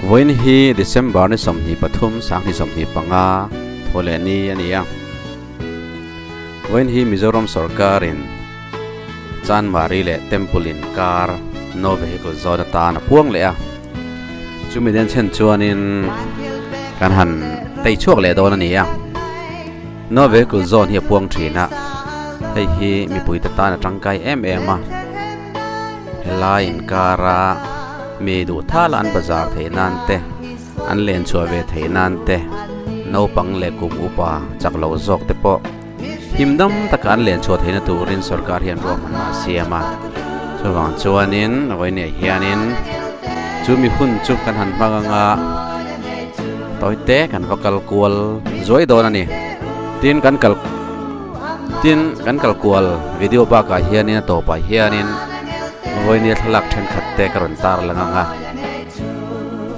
Vawiin hi December ni 23 sanghnih 25 thawhleh ni a ni a. Vawiin hi Mizoram sorkarin Chanmari leh Temple inkar No Vehicle Zone atan a puang leh a. Chumi den chhen chuanin kan han tei chhuak leh dawn a ni a. No Vehicle Zone hi a puang thin a, hei hi mipuite tan a tangkai em em a. Helai inkara mi duh thala an bazar theih nan te, an len chhuah ve theih nan te, naupang leh kum upa chak lo zawk te pawh him dam taka an len chhuah theihna turin sorkar hian ruahmanna a siam a. Chuvang chuanin vawiinah hianin chu mi hun chu kan han hmang anga tawite kan va kal kual zuai dawn a ni. Tin kan kal Tin kan kal kual video bakah hianin a tawpah hianin vawinia thlalak thenkhat te ka rawn tar lang ang a.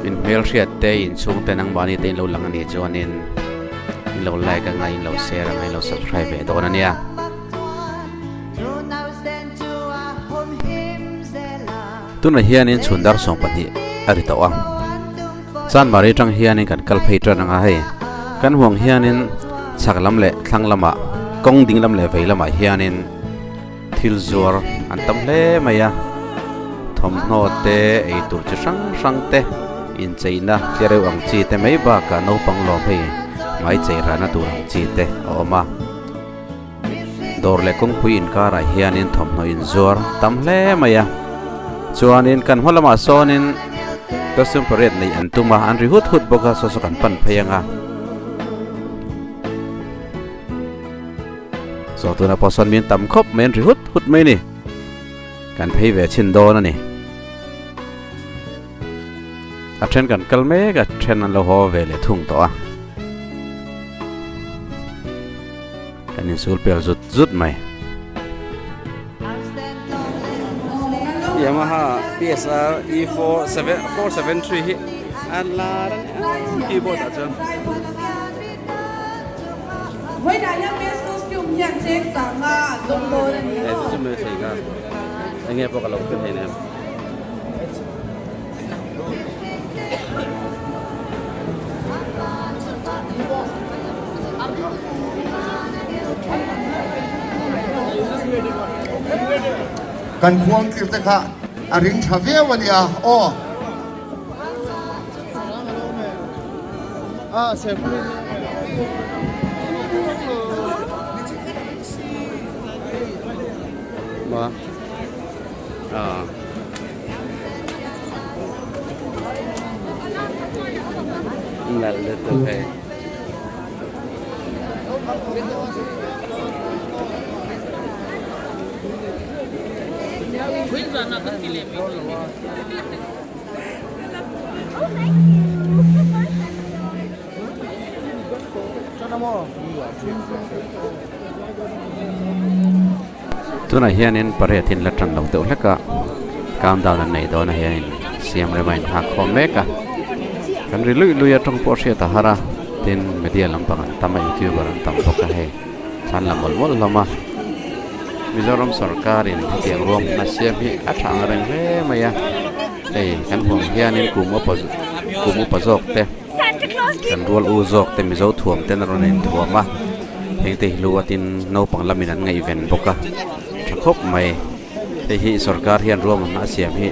In hmelhriat te inchhung te nangmahni te in lo lang a nih chuanin in lo like anga in lo share anga in lo subscribe ve dawn a nia. Tunah hianin chhun dar 12 a ri tawh a. Chanmari atang hianin kan kal phei tan anga hei kan huang hianin chhak lam leh thlang lamah kawng ding lam leh vei lamah hianin thil zuar an tam hle mai a thawmhnaw te ei tur chi hrang hrang te incheina tlereuh ang chi te mai bakah naupang lawm hei hmai chei rana tur ang chi te a awm a dawr leh kawngpui inkarah hianin thawmhnaw inzuar tam hle mai a chuanin kan hma lamah sawnin costume parade neih an tum a an ri hut hut bawk a saw saw kan pan phei ang a saw tuna pawh sawn min tam khawp mai an ri hut hut mai a ni kan phei ve chhin dawn a ni a then kan kal mek a then an lo haw ve leh thung tawh a. Kan insul pel zut zut mai. Yamaha PSR E473 hi a lar a ni a keyboard ah chuan. Vawiinah hian best costume hian cheng sanga an dawng dawn a ni Hei chu chu mai thei ka enge pawh ka lo ti thei nem. Kan khuang tir te kha a ring tha viau a nia aw. Nalh lutuk hei. Tunah hianin pariat in la tan lo deuh hlek a countdown an nei dawn a hianin siam rema in nghak khawm mek a kan ri luih luih atang pawh hriat a har a tin media lampang an tam a youtuber an tam bawk a hei thlan la mawlh mawlh hlawm a Mizoram sorkarin hetiang ruahmanna siam hi a tha ang reng hle mai a hei kan huang hianin kum upa kum upa zawk te kan rual u zawk te Mizo thuam ten a rawn inthuam a. Heng te hi lu atin naupang lamin an ngaihven bawk a tha khawp mai hei hi sorkar hian ruahmanna a siam hi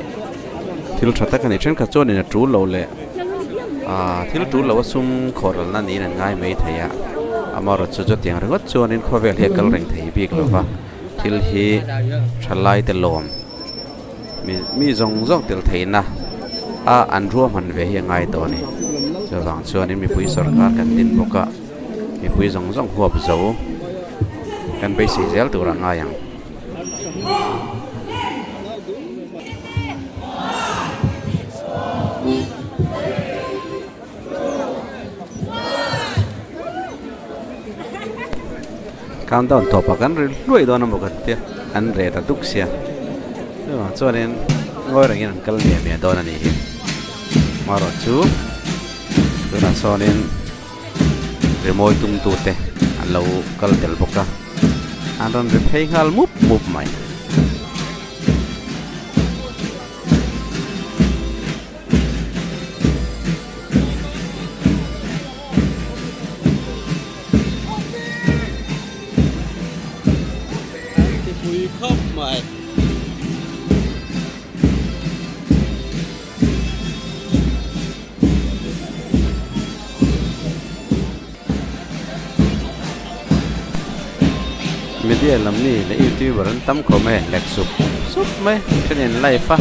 thil tha tak a ni thenkhat chuanin a tul lo leh ah thil tul lo a sum khawhralna niin an ngai mai thei a amaherawhchu chu chutiang ringawt chuanin khawvel hi a kal reng thei bik lo va thil hi thalai te lawm mi mi zawng zawng tel theihna a an ruahman ve hi a ngai tawh a ni chuvang chuanin mipui sorkar kan din bawk a. Mipui zawng zawng huap zo kan beisei zel tur a ngai ang. Countdown tawpah kan ri hluai dawn a maw kan tia an reh ta duk sia chuvang chuanin ngawi rengin an kal miah miah dawn a nih hi amaherawhchu tunah sawnin. Rimawi tumtute an lo kal tel bawk a, an rawn ri phei nghal mup mup mai. Media lam mi leh youtuber an tam khawm e lek sup sup mai thenin live a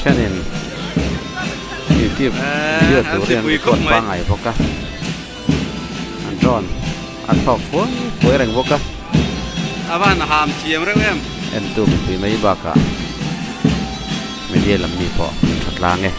thenin youtube video turin an record pangngai bawk a an drone a thlawk fuai fuai reng bawk a. A van ham thiam reuh em. Entu mipui mai bakah media lam mi pawh an tha tlang e.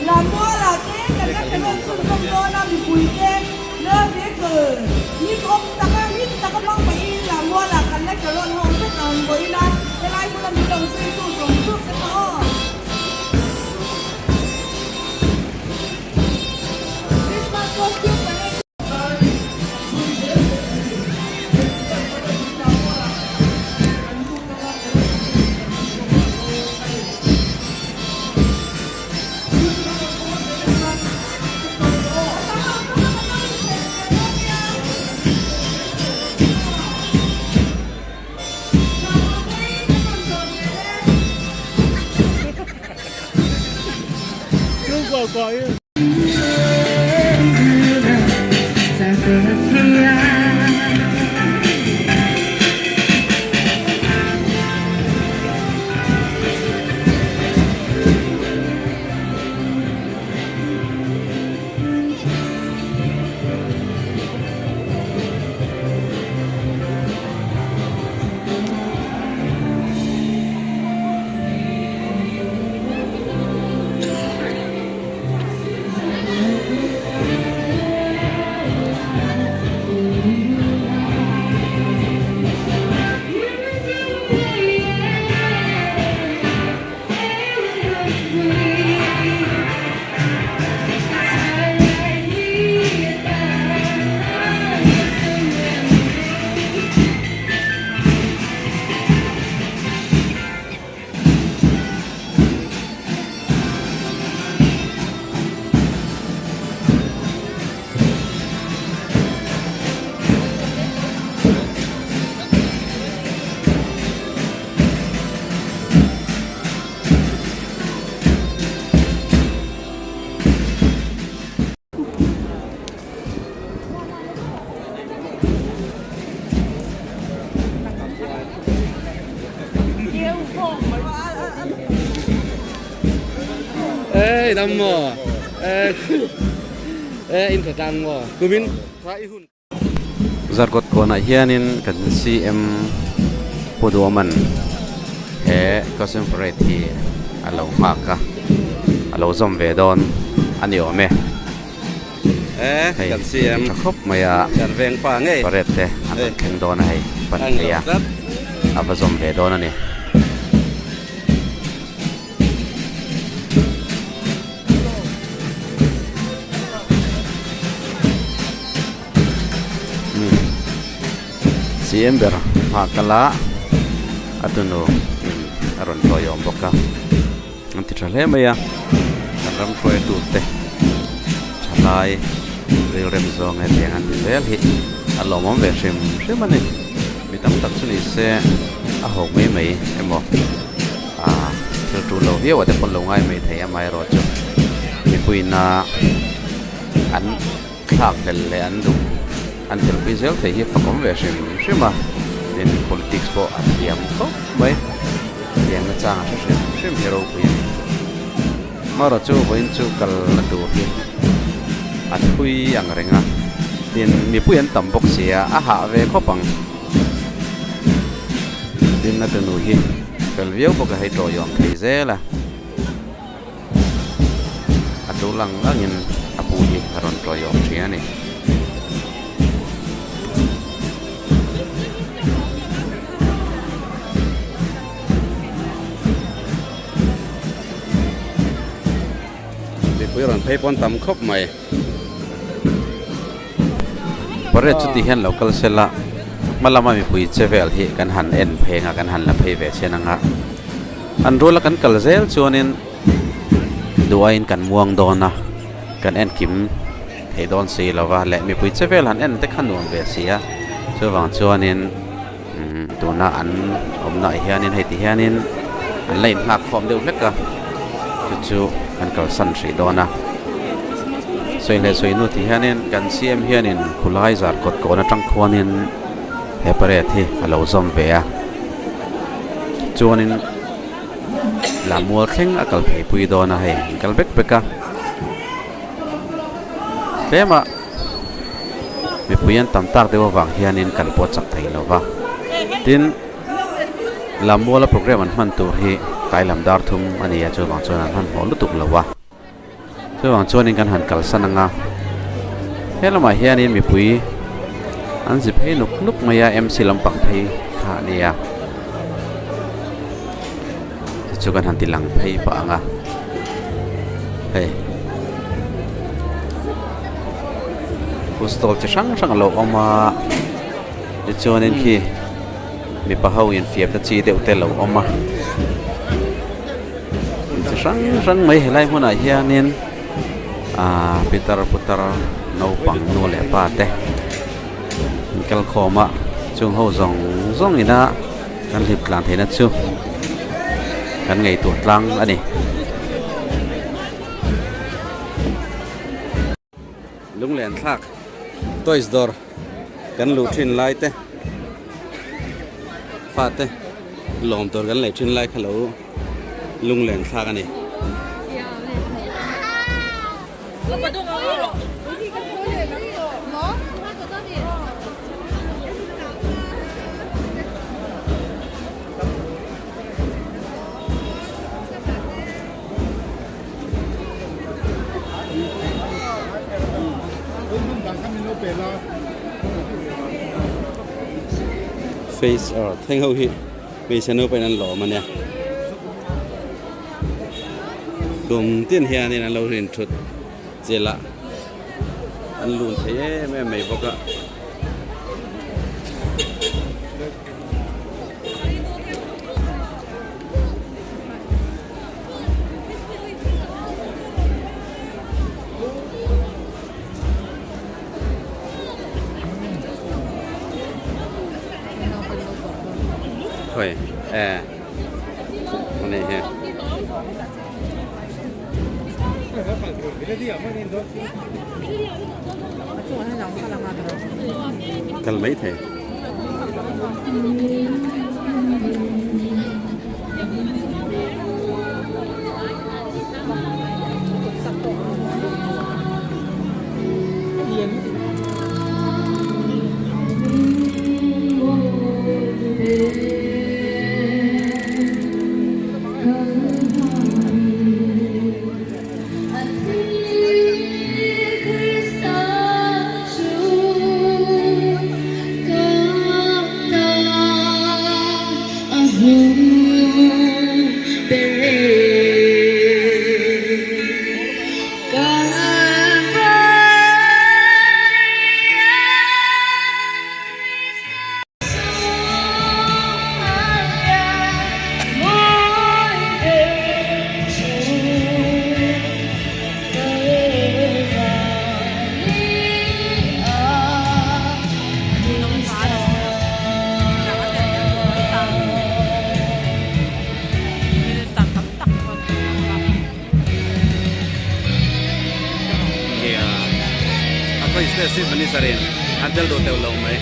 Lammualah te kan la khelh rawn chhunzawm dawn a, mipuite lal vehicle hlimawm taka hlim taka hmang pahin Lammualah kan la khelh rawn ho vek ang vawiin a, helai hmuna min lo zuitu zawng zawk te kha aw. Christmas costume parade. Ê dam maw ê ê in tha tlang maw kumin tha i hun Zarkawt kawnah hianin kan CM Pu Duaman he Costume Parade hi a lo nghak a, a lo zawm ve dawn a ni awm e. Hei kan CM tha khawp mai a, kan veng pa ngei parade te an rawn thleng dawn a hei pan thei a, a va zawm ve dawn a ni. CM ber hma kala a tunu in a rawn tawiawm bawk a an ti tha hle mai a kan ram hruaitu te thalai rilrem zawng hetiang an ti zel hi a lawmawm ve hrim hrim a ni mi tam tak chu ni se a ho mai mai emaw ah thil tul lo viau ah te pawh an lo ngai mai thei amaherawhchu mipuiin a an thlak hlel leh an duh an telpui zel thei hi fakawm ve hrim hrim a. Tin, politics pawh a thiam khawp mai. Thiam na chang a hre hrim hrim hi ropui a ni. Marawh chu vawiin chu kal na tur hi a thui ang reng a, tin mipui an tam bawk si a, a hah ve khawp ang. Tin a tunu hi fel viau bawk a, hei tawiawm thei zel a, a tul ang angin a pu hi a rawn tawiawm thin a ni. Mipui rawn phei pawn tam khawp mai. Parade chu ti hian lo kal sela hma lama mipui che vel hi kan han en pheng a kan han la phei ve chian ang a. An ruala kan kal zel chuanin duhaiin kan muang dawn a kan en kim thei dawn si lova leh mipui che vel han en te kha nuam ve si a chuvang chuanin. Umm tuna an awmnaah hianin hei ti hianin an la inhngak khawm deuh hlek a chu chu kan kalsan hrih dawn a sawi leh sawi hnu ti hianin kan C_M hianin khulai zar kawt kawn atang khuanin he parade hi a lo zawm ve a chuanin lammual thleng a kal phei pui dawn a hei an kal bek bek a tlem a. Mipui an tam tak deuh avang hianin kal pawh chak thei lo va. Tin, Lammuala program an hman tur hi tlai lam dar thum a ni a, chuvang chuan an hmanhmawh lutuk lo va. Chuvang chuanin kan han kalsan ang a, he lamah hianin mipui an zi phei nuk nuk mai a, MC lampang phei kha a ni a. Chu chu kan han ti lang phei pah ang a hei food stall chi hrang hrang a lo awm a tichuanin khi mipa ho infiam na chi deuh te a lo awm a chi hrang hrang mai helai hmunah hianin ahh pitar putar naupang nu leh pa te an kal khawm a chung ho zawng zawng ina. Kan hlip tlan theihna chu kan ngaihtuah tlang a ni. Lunglen thlak toys dawr kan luh thin lai te fate lawm tur kan lei thin lai kha lo lunglen thlak a ni. Face earth heng ho hi hmeichhe naupang in an lawm a nia. Kum tin hianin an lo rin thut chilh a an lun thei em em mai bawk a. Khawi e. Ani hi. Kal mai thei. Nia a khawi state chief minister in an tel duh teuh lo mai.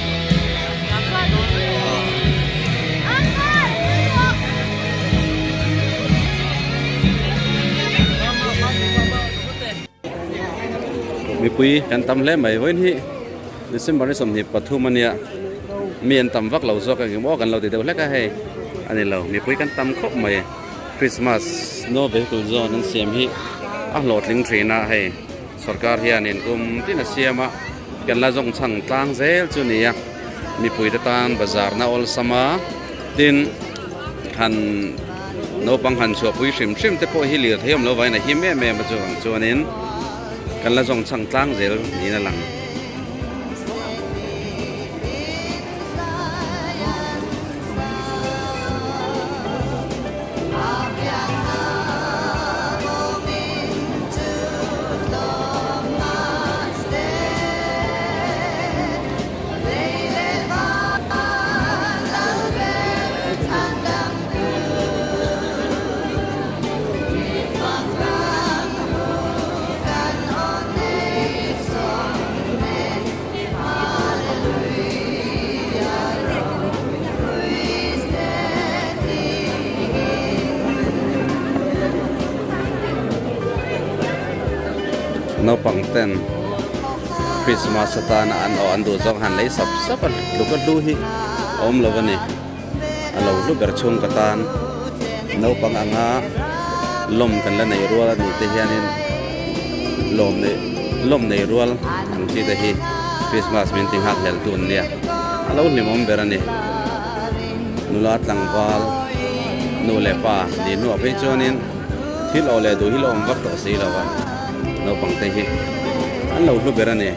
Mipui kan tam hle mai vawiin hi December ni 23 ania mi an tam vak lo zawk ang emaw kan lo ti deuh hlek a hei a ni lo mipui kan tam khawp mai Christmas no vehicle zone an siam hi a hlawhtling thin a hei sorkar hianin kum tin a siam a kan la zawng chhang tlang zel chu a ni a mipui te tan bazar na awlsam a tin han naupang han chhuahpui hrim hrim te pawh hi lirthei awm lo vangin a him em em a chuvang chuanin kan la zawng chhang tlang zel niin a lang. Naupang ten Christmas atana an awh an duh zawng han lei sap sap a tluk a hlu hi a awm lo a ni a lo hlu ber chhung ka tan naupang anga lawm kan la nei rual a nih te hianin lawm nei lawm nei rual ang chi te hi Christmas min ti nghak hlel tun nia a lo hlimawm ber a ni nula tlangval nu leh pa nih hnuah phei chuanin thil awh leh duh hi la awm vak tawh si lo a naupang te hi an lo hlu ber a ni.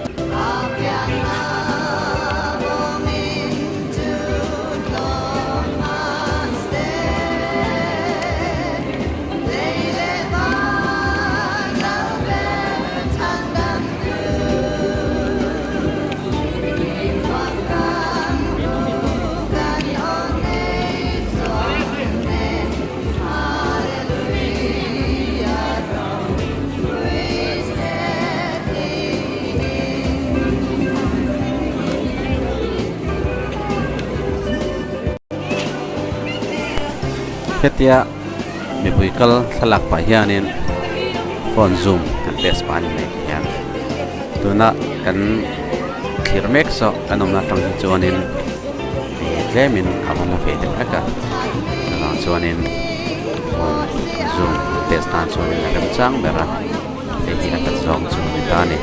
Hetia mipui kal thlalak pah hianin phone zoom kan test pah a ni mai hian tuna kan thlir mek saw kan awmna atang hi chuanin ih tlemin a va hmu ve deuh hlek a chuvang chuanin phone zoom test nan chuanin a remchang ber a hei hi a hlat zawng chu a ni ta a ni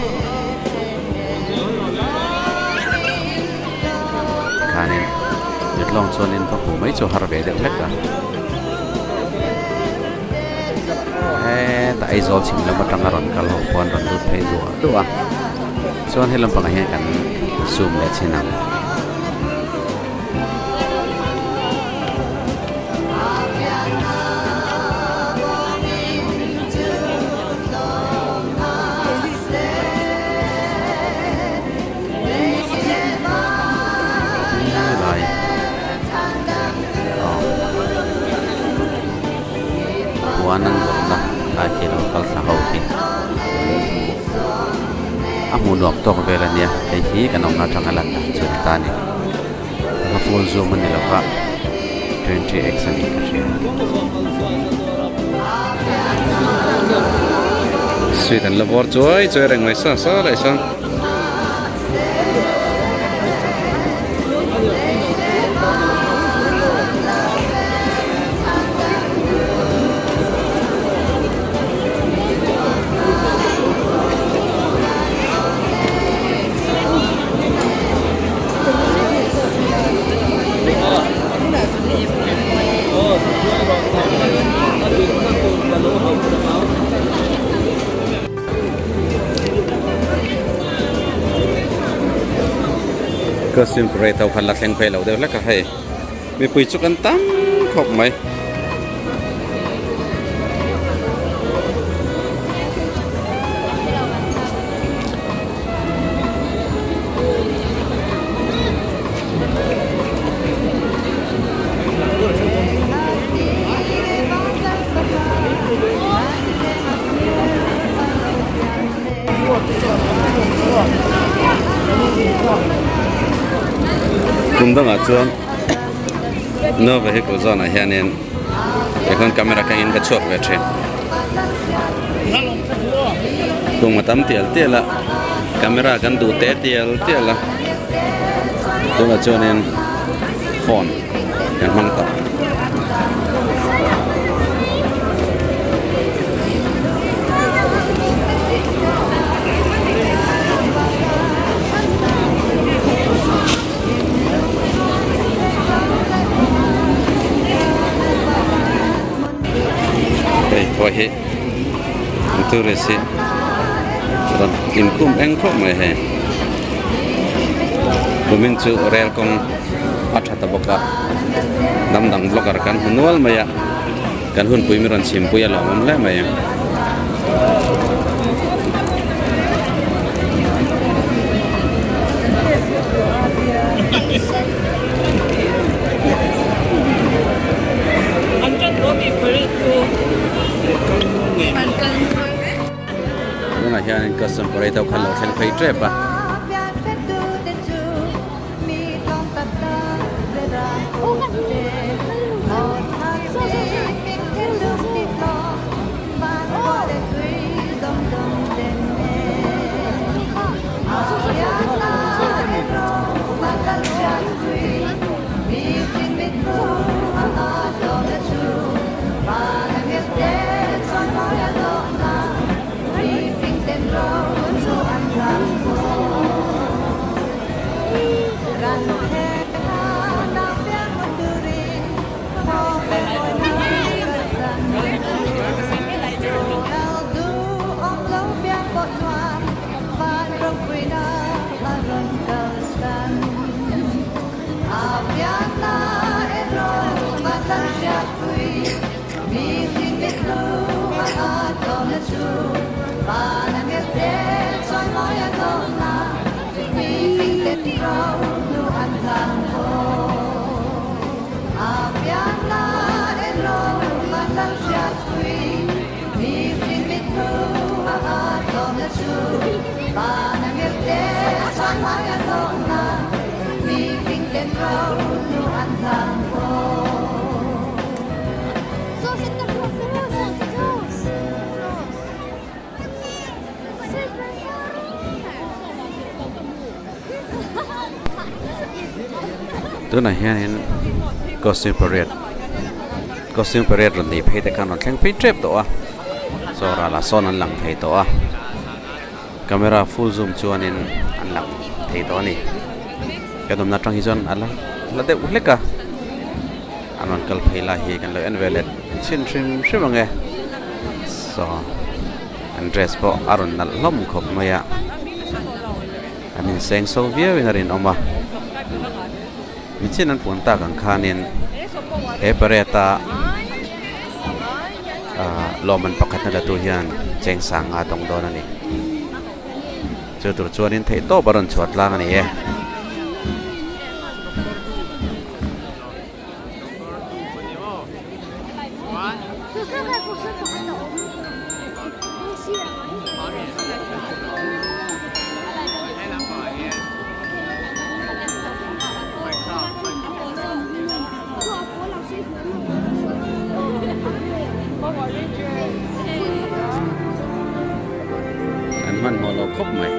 tikhanin mit lawng chuanin va hmuh mai chu a har ve deuh hlek a hetah Aizawl chhim lam atanga rawn kal ho pawh an rawn lut phei duah duah a chuan he lampangah hian kan zoom leh chhin ang. Lai aw huan an zawrhna lai khi lo kal thla ho khi a hmuh nuam tawk vel a nia hei hi kan awmna atanga lan dan chu a ni ta a ni a full zoom a ni lo va 20x a nih ka hria. Sweet an la vawr chuai chuai reng mai sa sa laih sawn. Costume parade ho khan la thleng phei lo deuh hlek a hei mipui chu kan tam khawp mai. Kum dangah chuan no vehicle zone ah hianin tikhan camera kengin ka chhuak ve thin. Kum a tam tial tial a. Camera kan duh teh tial tial a tunah chuanin phone kan hmang tawh. Hei pawh hi tourist hi rawn inkhum eng khawp mai hei kumin chu rel kawng a tha ta bawk a hnam dang blogger kan hmu nual mai a kan hunpui min rawn chhimpui a lawmawm hle mai. Tunah hianin custom parade ho kha an lo thleng phei tep a. Tunah hianin costume parade costume parade rawn nei phei te khan rawn thleng phei tep tawh a saw ralah sawn an lang thei tawh a camera full zoom chuanin an lang thei tawh a ni kan awmna atang hi chuan a la la deuh hlek a an rawn kal phei lai hi kan lo en ve leh chhin hrim hrim ang e saw an dress pawh a rawn nalh hlawm khawp mai a. An inseng so viauin a rinawm a, michin an puan tak ang khanin he parade a ah lawmman pakhat na la tu hian cheng sanga a dawng dawn a ni. Chu tur chuanin theihtawp a rawn chhuah tlang a ni e. An hmanhmawh lo khawp mai.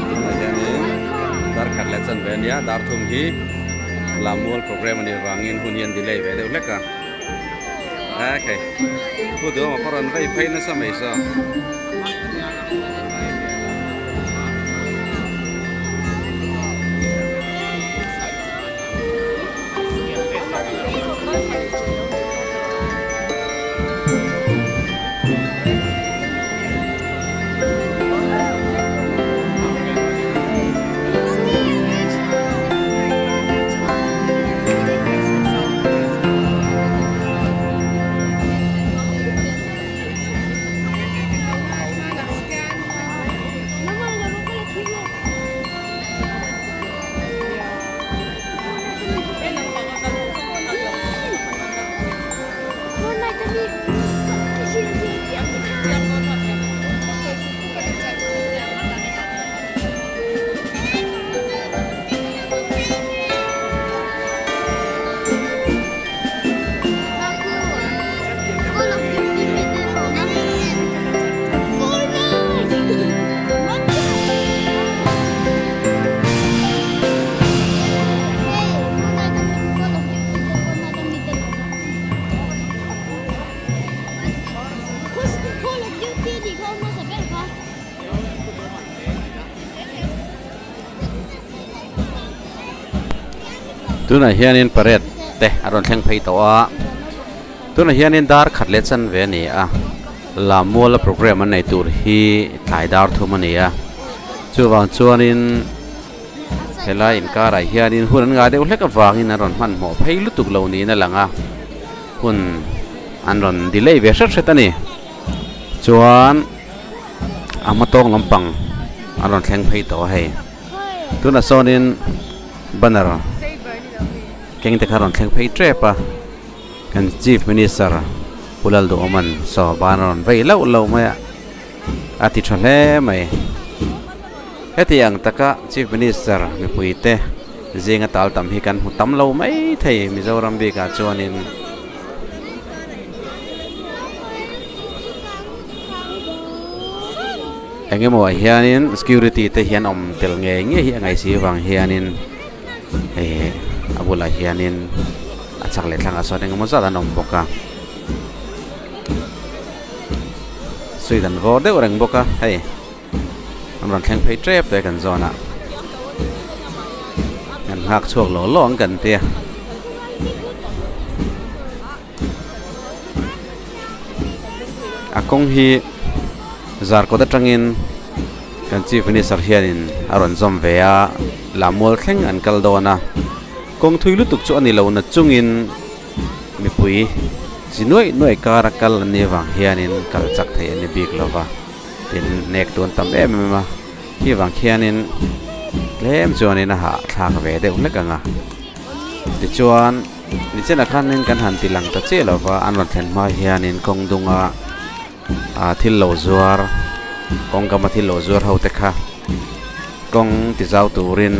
Tunah hianin dar khat leh chanve a nia dar thum hi Lammual program a nih avangin hun hi an delay ve deuh hlek a okay pu duhawm a pawh rawn vei phei nasa mai saw. Tunah hianin parade te a rawn thleng phei tawh a tunah hianin dar khat leh chanve a ni a Lammuala programme an nei tur hi tlai dar thum a ni a chuvang chuanin helai inkarah hianin hun an ngah deuh hlek avangin an rawn hmanhmawh phei lutuk lo niin a lang a hun an rawn delay ve hret hret a ni chuan a hma tawng lampang an rawn thleng phei tawh a hei tunah sawnin banner keng te kha a rawn thleng phei tep a kan chief minister Pu Lalduhawman saw ban a rawn vei lauh lauh mai a a ti tha hle mai heti ang taka chief minister mipui te zinga tal tam hi kan hmu tam lo mai thei Mizoram bikah chuanin. Eng emaw ah hianin security te hian awm tel ngei ngei hi a ngaihsih avang hianin ih a bulah hianin a chak leh thlangah sawn eng emaw zat an awm bawk a suit an vawr deuh reng bawk a hei an rawn thleng phei tep te kan zawn a kan nghak chhuak lawh lawh ang kan tia. A kawng hi Zarkawt atangin kan Chief Minister hianin a rawn zawm ve a, Lammual thleng an kal dawn a, kawng thui lutuk chu a ni lo na chungin mipui chi nuaih nuaih kara kal an nih avang hianin kal chak theih a ni bik lo va, tin nek tu an tam em em a, khi vang khianin tlem chuanin a hahthlak ve deuh hlek ang a, tichuan. Nichinah khanin kan han ti lang ta chiah lo va, an rawn thlen hma hianin kawng dunga ah thil lo zuar kawng kama thil lo zuar ho te kha kawng ti zau turin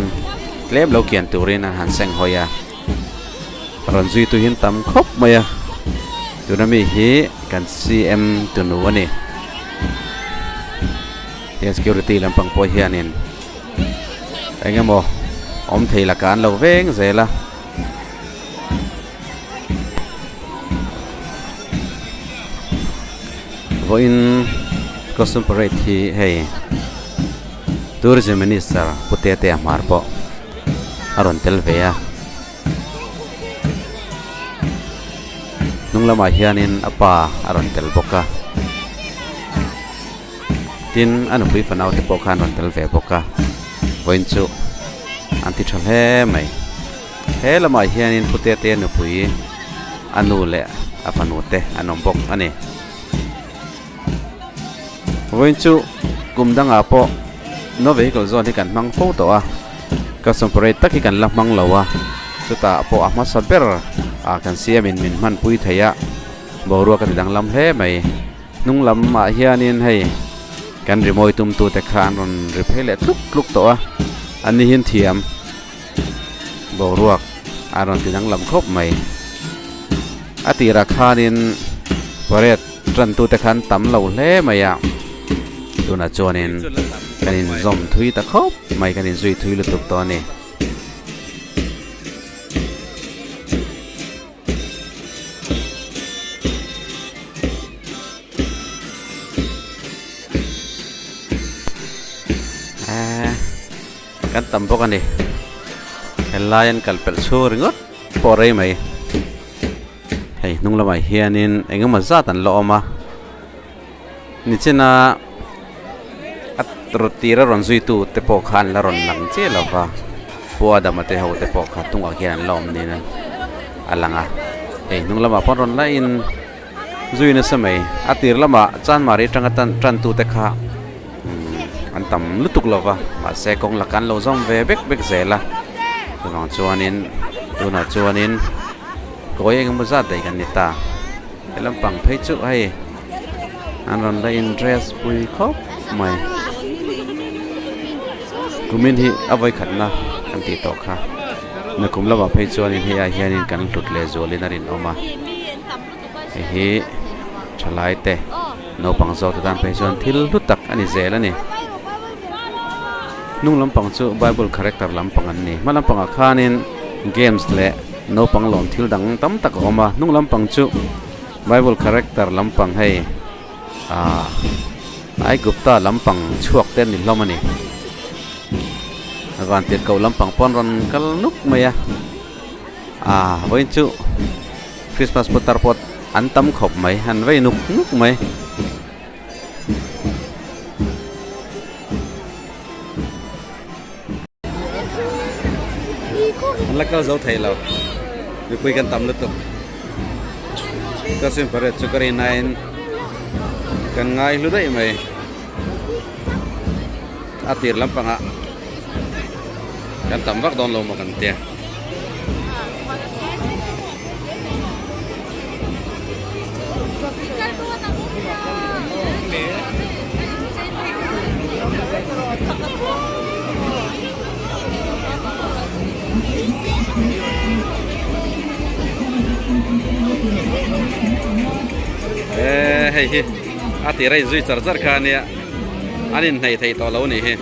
tlem lo kian turin an han seng hawi a, rawn zui tu hian tam khawp mai a, tuna mi hi kan CM tunu a ni, heng security lampang pawh hianin eng emaw awm thei lakah an lo veng zel a. Vawiin costume parade hi hei tourism minister Pu Tetea Hmar pawh a rawn tel ve a hnung lamah hianin a pa a rawn tel bawk a tin a nupui fanau te pawh khan an rawn tel ve bawk a vawiin chu an ti tha hle mai. He lamah hianin Putete nupui a nu leh a fanu te an awm bawk a ni. Vawiin chu kum dangah pawh no vehicle zawn hi kan hmang fo tawh a, custom parade tak hi kan la hmang lo a, chutah pawh a hmasa ber ah kan siamin min hmanpui thei a, boruak a ti danglam hle mai. Hnung lamah hianin hei kan rimawi tumtute kha an rawn ri phei leh tluk tluk tawh a, an ni hian thiam. Boruak a rawn ti danglam khawp mai. A tirah khanin parade tantute khan tam lo hle mai a, tunah chuanin kan inzawm thui ta khawp mai, kan inzui thui lutuk tawh a ni. Kan tam bawk a ni. Helai an kal pelh chhung ringawt pawh rei mai. Hei hnung lamah hianin eng emaw zat an la awm a. Nichina a rawt tira rawn zuitu te pawh kha an la rawn lang chiah lo va. Pu Adama te ho te pawh kha hnungah khian an la awm niin a lang a. Hei hnung lamah pawh rawn la in zui nasa mai. A tir lamah Chanmari atanga tan tantu te kha. An tam lutuk lo va mahse kawng laka an lo zawm ve vek vek zel a chuvang chuanin tunah chuanin kawi eng emaw zat daih kan ni ta he lampang phei chu hei an rawn la in dress pui khawp mai kumin hi a vawikhatna kan tih tawh kha nakum lamah phei chuanin hei ah hianin kan hlut leh zualin a rinawm a hei hi thalai te. Naupang zawk te tan phei chuan thil hlu tak a ni zel a ni. Hnung lampang chu Bible character lampang an ni. Hma lampangah khanin games leh naupang lawm thil dang tam tak a awm a. Hnung lampang chu Bible character lampang hei ah Aigupta lampang chhuak te an ni hlawm a ni. Vantirhkoh lampang pawh an rawn kal nuk mai a. Ah vawiin chu Christmas putar pawh an tam khawp mai an vei nuk nuk mai. An la kal zo thei lo mipui kan tam lutuk costume parade chu ka rin aiin kan ngai hlu daih mai a tir lampangah kan tam vak dawn lo maw kan tia. Eee hei hi a tir a inzui char char kha ania an inhneih thei tawh lo a nih hi.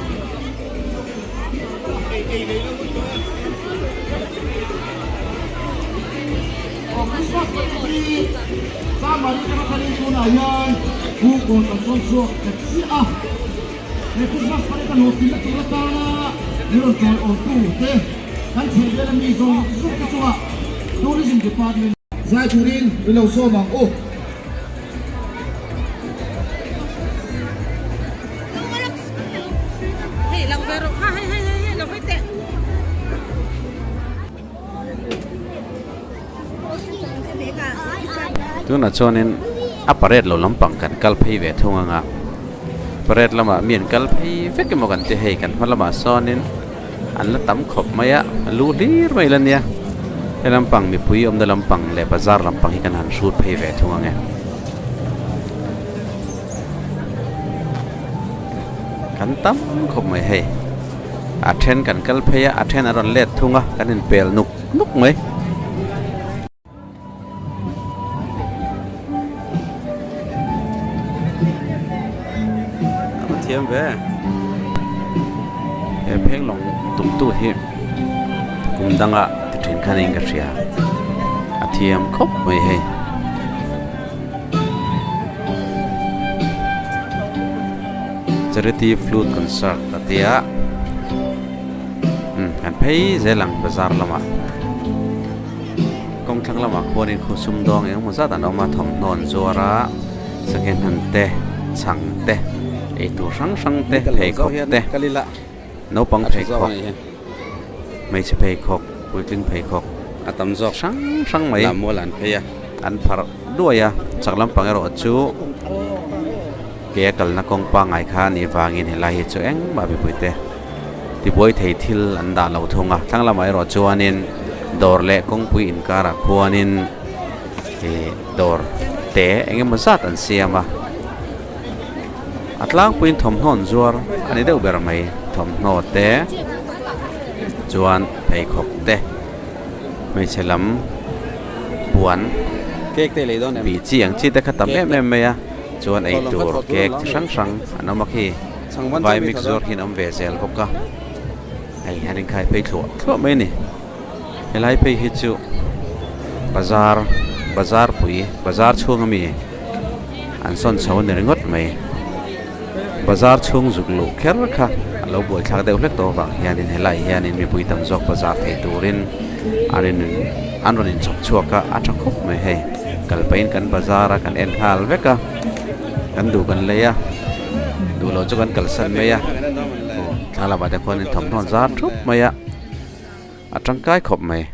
Zai turin i lo sawm ang u. Tunah chuanin a parade lo lampang kan kal phei ve thung ang a parade lamah mi an kal phei vek emaw kan ti hei kan hma lamah sawnin an la tam khawp mai a a lu hlir mai la nia he lampang mipui awmna lampang leh bazar lampang hi kan han hrut phei ve thung ang e. Kan tam khawp mai hei a then kan kal phei a a then an rawn let thung a kan inpel nuk nuk mai. A va thiam ve he pheng lawng tum tu hi kum danga ti thin khan in ka hria a thiam khawp mai hei. Charity flute concert a ti a umm kan phei zel ang bazar lamah kawng thlang lamah khuanin khu sum dawng eng emaw zat an awm a thawmhnaw an zuar a second hand te chhang te eitur hrang hrang te pheikhawk te naupang pheikhawk hmeichhe pheikhawk puitling pheikhawk a tam zawk hrang hrang mai lammual an phei a an pharh duai a chak lampang erawh chu ke a kalna kawng pangngai kha a nih vangin helai hi chu engmah mipuite tibuai thei thil an dah lo thung a thlang lamah erawh chuanin dawr leh kawngpui inkarah khuanin ih dawr te eng emaw zat an siam a a tlangpuiin thawmhnaw an zuar a ni deuh ber mai thawmhnaw te chuan pheikhawk te hmeichhe lam puan cake te lei dawn em bih chi ang chi te kha tam cake em te em mai a chuan thaw lam kha eitur thaw tur cake lam chi ni hrang hrang an awm a khi chhang ban vai chauh mi mix tha zuar dawn khi an awm ve zel bawk a hei an inkhai phei thluah thluah mai a ni helai phei hi chu bazar bazar pui bazar chhung ami an sawn chho a ni ringawt mai bazar chhung zuk luh kher kha a lo buaithlak deuh hlek tawh avang hianin helaiah hianin mipui tam zawk bazar thei turin an in an rawn inchhawp chhuak a a tha khawp mai hei kal pahin kan bazar a kan en nghal vek a kan duh kan lei a duh loh chu kan kalsan mai a aw thla lamah te khuanin thawmhnaw an zar thup mai a a tangkai khawp mai.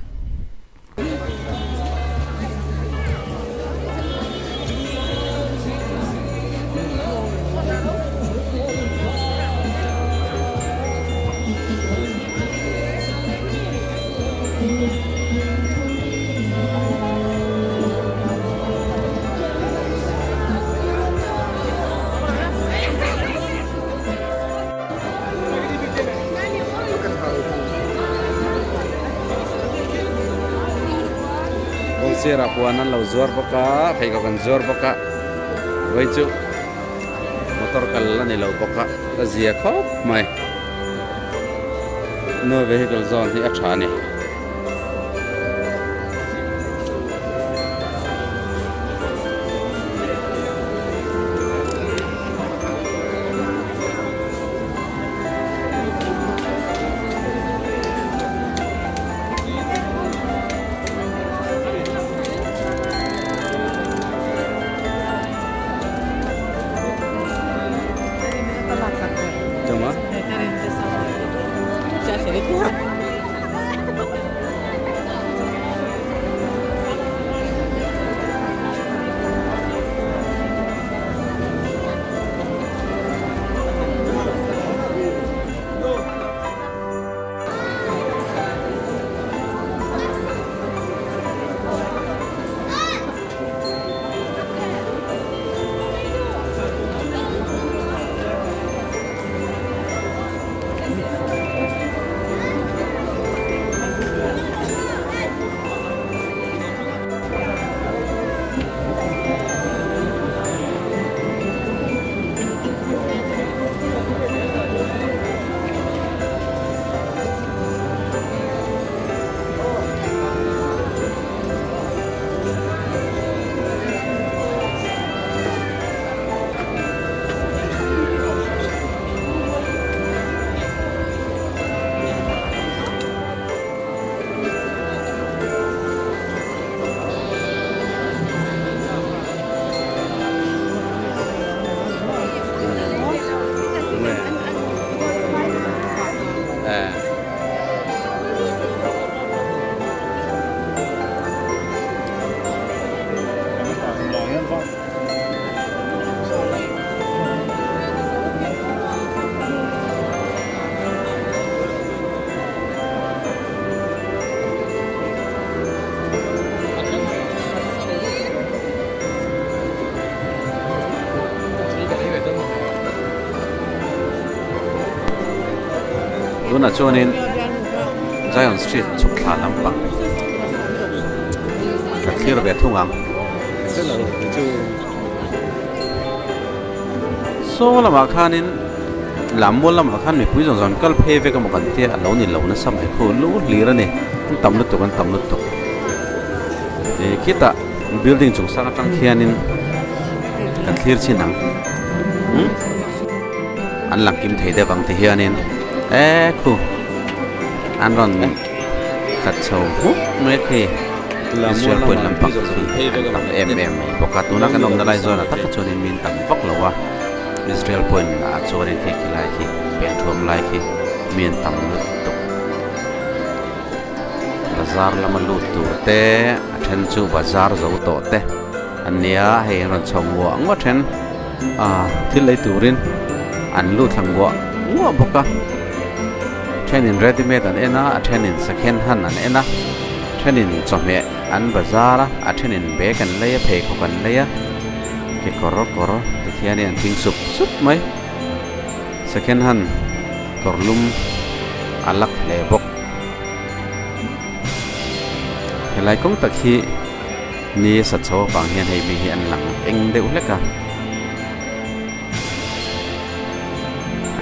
Kawngsirah puan an lo zuar bawk a pheikhawk an zuar bawk a vawi chu motor kal a ni lo bawk a a zia khawp mai no vehicle zone hi a tha a ni. Tunah chuanin Zion Street chhuk thla lampang ka thlir ve thung ang. Saw lamah khanin lammual lamah khan mipui zawng zawng an kal phei vek emaw kan tia a lo ni lo nasa mai khu lu hlir a ni an tam lutuk an tam lutuk ih khitah building chung sang atang khianin kan thlir chin ang umm an lang kim thei deuh ang ti hianin eee khu an rawn khat chho hmup mai khi Israel pawhin lampang khi an tam em em mai bawk a tuna kan awmna lai zawnah tak kha chuanin min tam vak lo a Israel pawhin ah chuanin khi khilai khi peng thuam lai khi mi an tam lutuk bazar lama lut tur te a then chu bazar zo tawh te an nia hei an rawn chho nguah nguah then ah thil ei turin an lut thla nguah nguah bawk a thenin ready made an en a a thenin second hand an en a thenin chawhmeh an bazar a a thenin bag an lei a pheikhawk an lei a kekawr kawr tikhianin an thing sup sup mai second hand kawr lum a lak hle bawk helai kawng tak hi ni a sat chho avang hian hei mi hi an lang eng deuh hlek a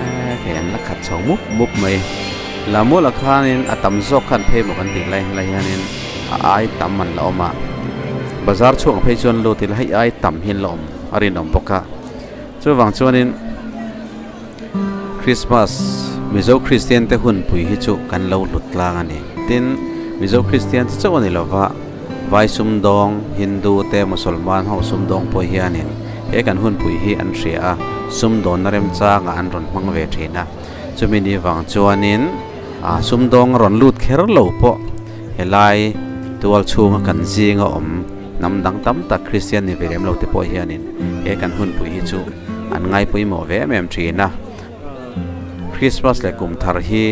eee hei an la khat chho mup mup mai Lamuala khanin a tam zawk khan phei maw kan tih lai helai hianin a ai tam an la awm a bazar chhuak phei chuan lut ila hei ai tam hi an la awm a rinawm bawk a chuvang chuanin Christmas Mizo Kristian te hunpui hi chu kan lo hlut tlang a ni tin Mizo Kristian te chauh a ni lova Vai sumdawng Hindu te Musalman ho sumdawng pawh hianin he kan hunpui hi an hria a sumdawnna remchangah an rawn hmang ve thin a. Chumi ni vang chuanin ah sumdawng a rawn lut kher lo pawh helai tual chhunga kan zinga awm hnam dang tam tak Kristian ni ve lem lo te pawh hianin he kan hunpui hi chu an ngai pawimawh ve em em thin a. Christmas leh kum thar hi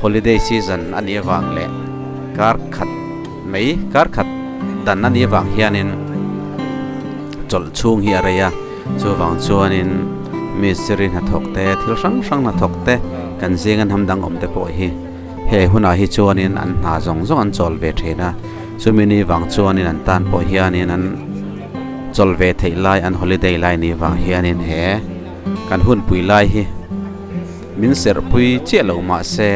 holiday season a nih avang leh kar khat mai kar khat dan a nih avang hianin chawlh chhung hi a rei a. Chuvang chuanin mistiri hnathawk te, thil hrang hrang hnathawk te, kan zinga hnam dang awm te pawh hi he hunah hi chuanin an hna zawng zawng an chawl ve thin a. Chumi ni vang chuanin an tan pawh hianin an chawl ve theih lai, an holiday lai ni vang hianin he kan hunpui lai hi min serhpui chiah lo mah se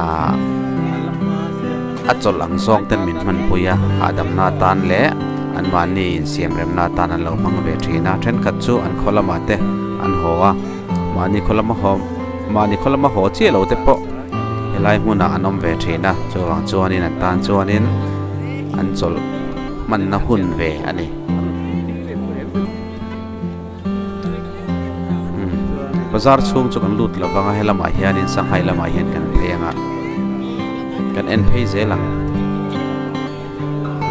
ah a chawlh ang zawng ten min hmanpui a hahdamna atan leh anmahni insiam remna atan an lo hmang ve thin a thenkhat chu an khaw lamah te an haw a mahni khaw lama haw mahni khaw lama haw chiah lo te pawh helai hmunah an awm ve thin a chuvang chuanin an tan chuanin an chawlh hmanna hun ve a ni. Bazar chhung chu kan lut lo vang a helamah hianin sanghai lamah hian kan phei ang a kan en phei zel ang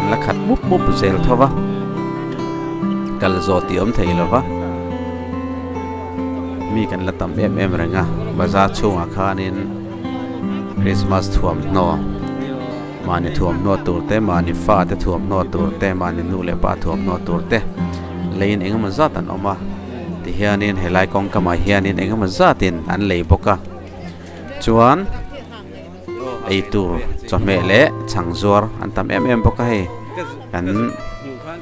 an la khat mup mup zel tho va kal zawh tih awm thei lo va mi kan la tam em em reng a bazar chhungah khanin Christmas thuamhnaw Mahni thuamhnaw tur te, mahni fa te thuamhnaw tur te, mahni nu leh pa thuamhnaw tur te leiin engemaw zat an awm a. Tihianin helai kawngkamah hianin engemaw zatin an lei bawk a. Chuan eitur chawhmeh leh chhang zuar an tam em em bawk a hei. Kan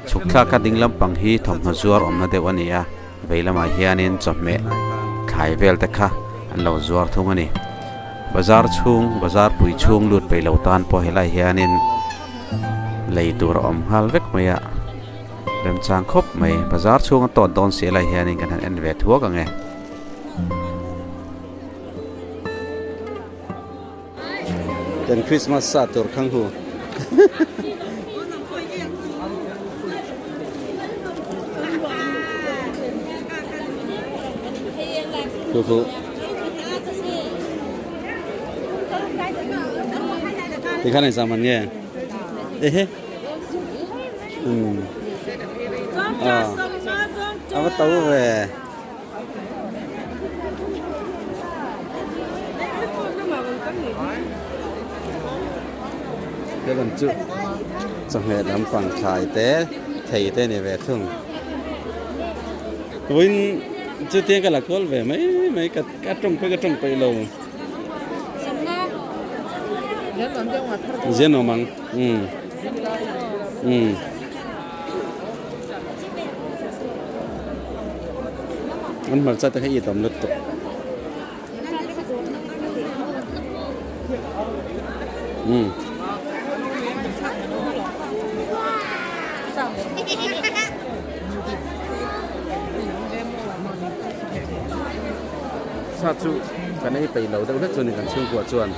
chhuk thlak a ding lampang hi thawmhnaw zuar awmna deuh a ni a. Vei lamah hianin chawhmeh thlai vel te kha an lo zuar thung a ni. Bazar chhung bazar pui chhung lut peih lo tan pawh helai hianin lei tur a awm nghal vek mai a remchang khawp mai. Bazar chhung a tawt dawn si helai hianin kan han en ve thuak ang e. Kan Christmas sa tur khang hu. Khu khu. Thì khăn này sao mà nghe? Ê hê. Ừ. À. À bắt tàu về. Helam chu chawhmeh lampang thlai te thei te ni ve thung. Vawiin Chutia ka la kual ve mai mai ka ka tawng pawh ka tawng peih lo. Zian awm ang. Um. Um. An hmarcha te kha i tam lutuk. Um. Sa chu kan ei peih lo deuh hlek chu ni kan chhungkua chuan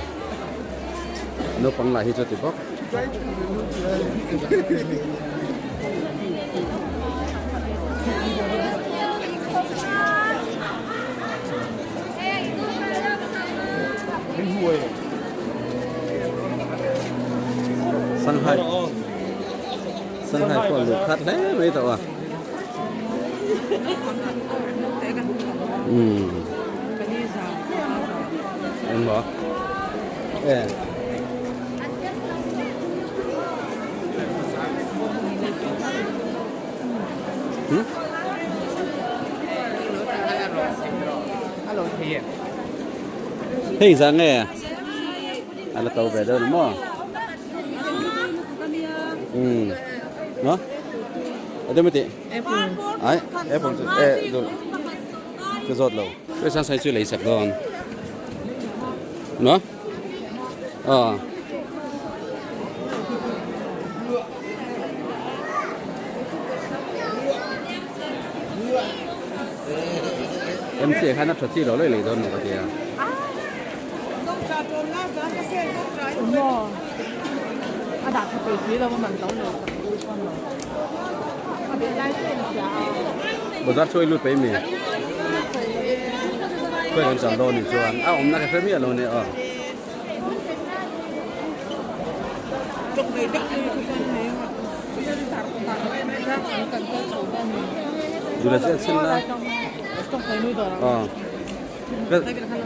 naupang lah hi chu ti bawk. Sanghai Sanghai pawh luh khat hle mai tawh a. Umm. Engmaw? E. Hmm? Hei zah nge? A la to ve deuh ni maw? Um. No? Ate mati. Ai, apple chu e dul. Ka zawt lo. Ka sang sai chu lei sak dawn. No? Ờ. MC khan a tha chi lo lei lei dawn lo ka tia. Bazar chu ei lut pei mi. Khawi kan chang dawn ni chuan a awmna ka hre miah lo nia aw. Dula chu a chhin la. Aw.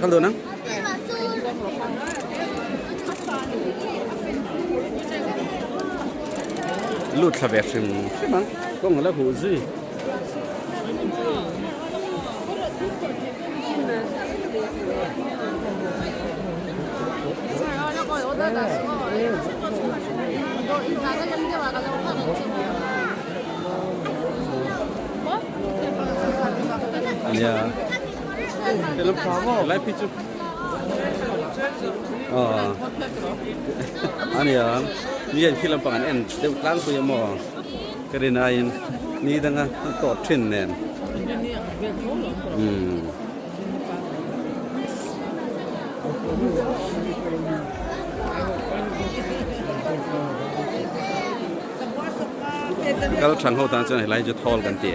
Kal dawn ang. Lut thla ve hrim hrim ang. Kawng a la huh zui. Nia. Lai phi chu. Ờ. Ania. Mi hian khi lampang an en deuh tlangpui a maw? Ka rin aiin ni danga an tawt thin nen. Umm. Kal thang ho tan chuan helai chu thawl kan ti.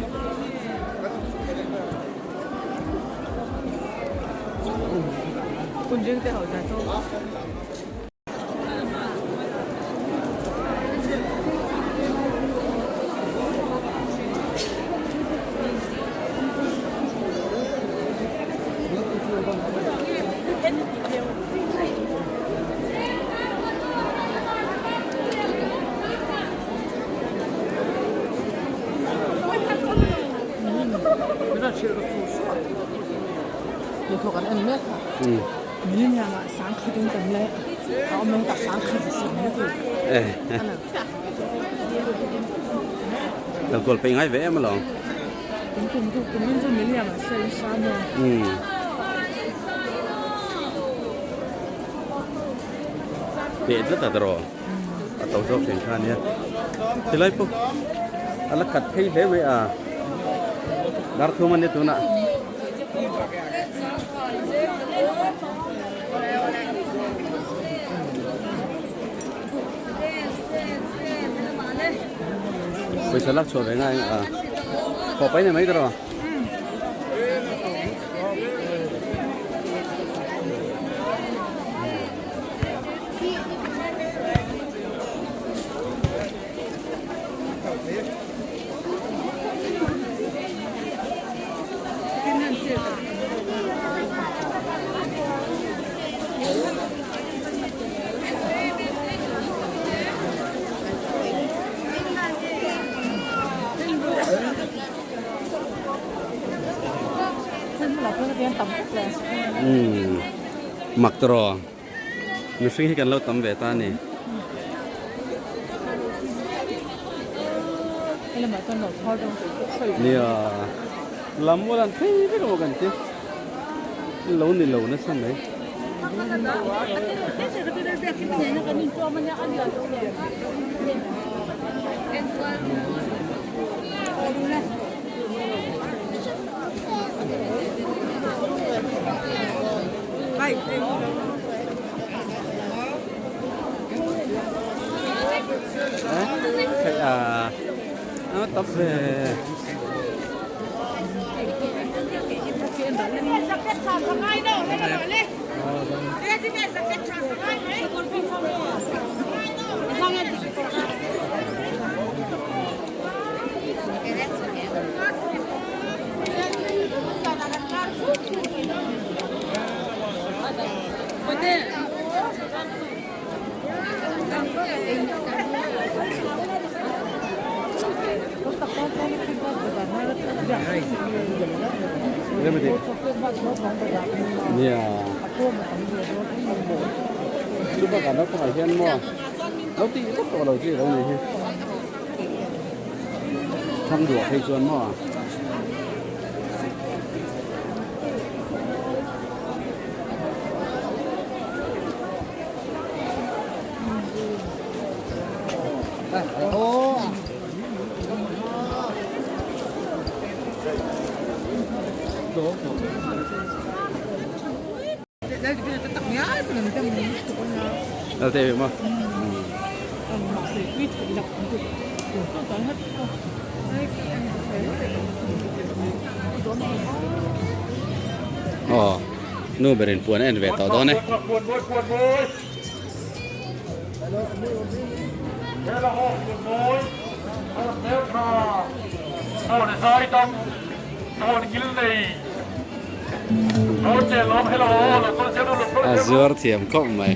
Kal kual peih ngai ve em alawm. Peh tlat a tawh a to zawk thin kha ania tilai pawh a la khat phei hle mai a dar thum a nia tunah. Pawisa lak chhuah ve ngai a khawp ai ni mai tawh. Umm mak tawh mihring hi kan lo tam ve ta a ni. Nia lam mual an phei vek emaw kan ti lo ni lo nasa mai. À, nó tập về. Nia. Chu bakah naupangah hian maw lo tih vak tawh lo chi lo ni hi. Thlang duah phei chuan maw. Lalte ve maw? Aw, nu berin puan a en ve tawh dawn e. A zuar thiam khawp mai.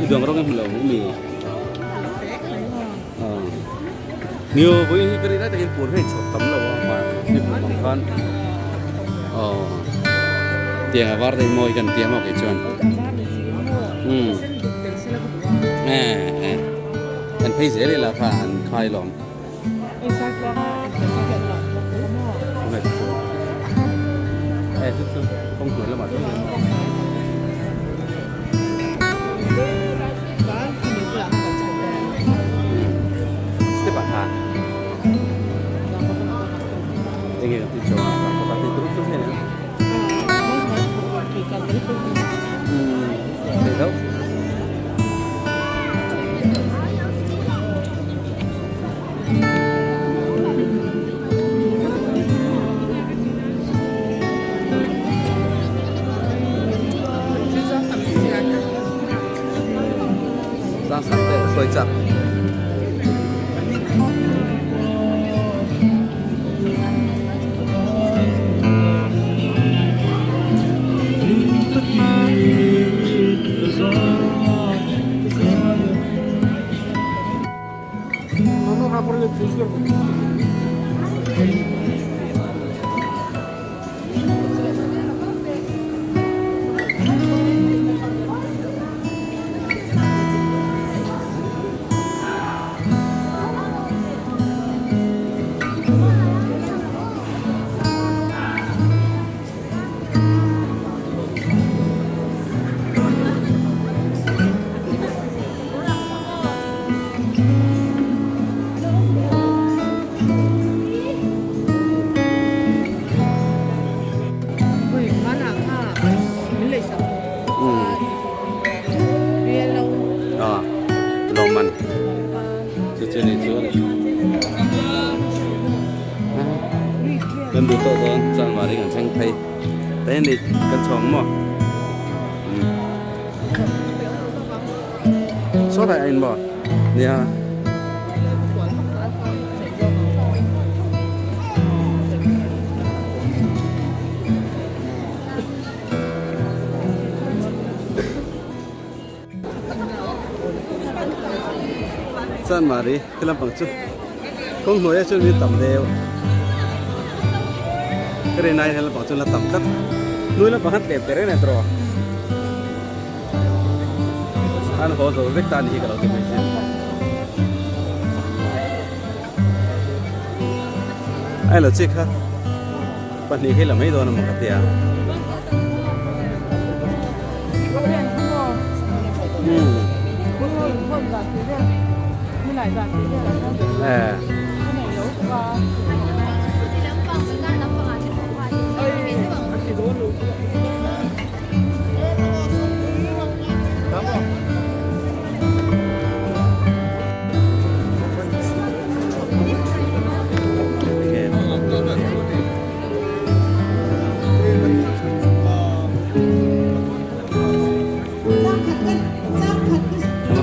I duang rawng em lo mi. Nhiều với cái này thì buồn hay chụp tấm lâu mà đi buồn bằng khan. Ờ. Tiang a var dei mawi kan tia maw kei chuan. Umm. Eh eh. An phei zel ila kha an khai lawm. Eh chu chu kawng hnuai lamah chuan hian. Step ah khan. Enge kan tih chuang a ka tih tur chu hei nen. Thei deuh. Sang sang te sawi chak. Lawmman chu chu ni chu kan duh tawh dawn chuan mari kan thleng phei ta hian ni kan chhawng maw saw lai a in maw nia. Chuan Mari khi lampang chu Kawng hnuaiah chuan mi tam deuh. Ka rin aiin he lampang chuan la tam tlat. Hnui lampang khan tlem teh reng nen tawh. An haw zo vek ta a ni hi ka lo ti mai sin. Ai lo chi kha pahnih khi la mai dawn emaw ka tia. Eh.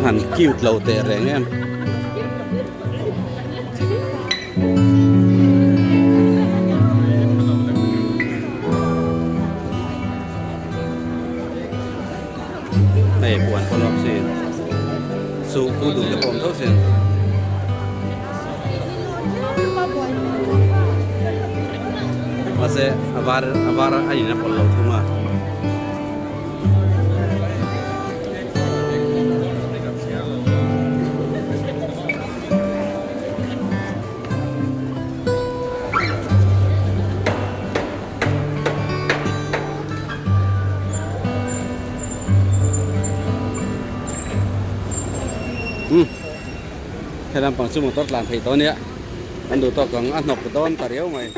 Han cute lo teh reng em. Hei puan pawh lawk sin suh khu duh te pawh awm tho sin. Mahse a var a var a in a pawlh lo thung a. Um he lampang chu motor tlan thei tawh ania an duh tawk ang a hnawk dawn ta riau mai.